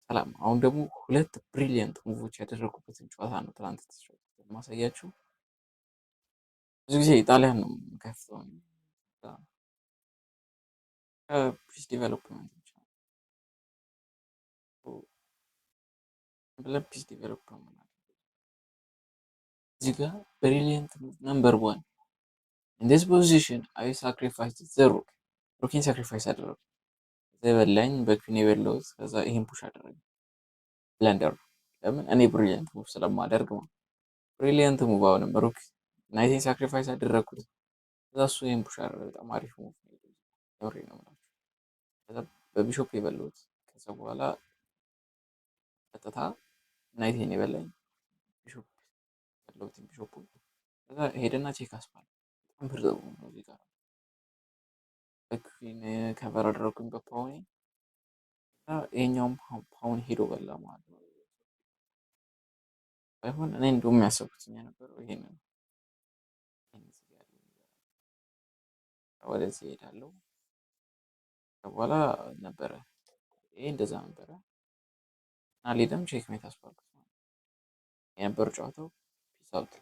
ሰላም። አሁን ደግሞ ሁለት brilliant move ኦች ያደረጉበትን ጨዋታ ነው ትናንት የተጫወትኩት ማሳያችሁ። ብዙ ጊዜ ጣሊያን ነው የምከፍተው፣ piece development ብቻ ብለን piece development። እዚህ ጋር brilliant move number one: in this position I sacrificed the rook። Rook ኤን sacrifice አደረጉ። ከዛ የበላኝ በ queen የበላሁት፣ ከዛ ይሄን push አደረገ። Blunder። ለምን? እኔ brilliant move ስለማደርግ ነው። Brilliant move፣ አሁንም rook knight ኤን sacrifice አደረግኩት። ከዛ እሱ ይሄን push አደረገ። በጣም አሪፍ move ነው። የምሬ ነው የምላችሁ። ከዛ በ bishop የበላሁት፣ ከዛ በኋላ ቀጥታ knight ኤን የበላኝ፣ bishop በላሁት bishop ኡ። ከዛ ሄደና check አስባለ። በጣም ምርጥ ነው። እዚህ ጋር በ queen cover አደረግኩኝ በ pawn ኤ። ይሄኛውም pawn ሄዶ በላ ማለት ነው። ባይሆን እኔ እንደውም ያሰብኩት የነበረው ይሄንን ነው። ወደዚህ እሄዳለሁ በኋላ ነበረ፣ ይሄ እንደዛ ነበረ እና ሌላም checkmate አስባልኩት የነበረው ጨዋታው። Peace out.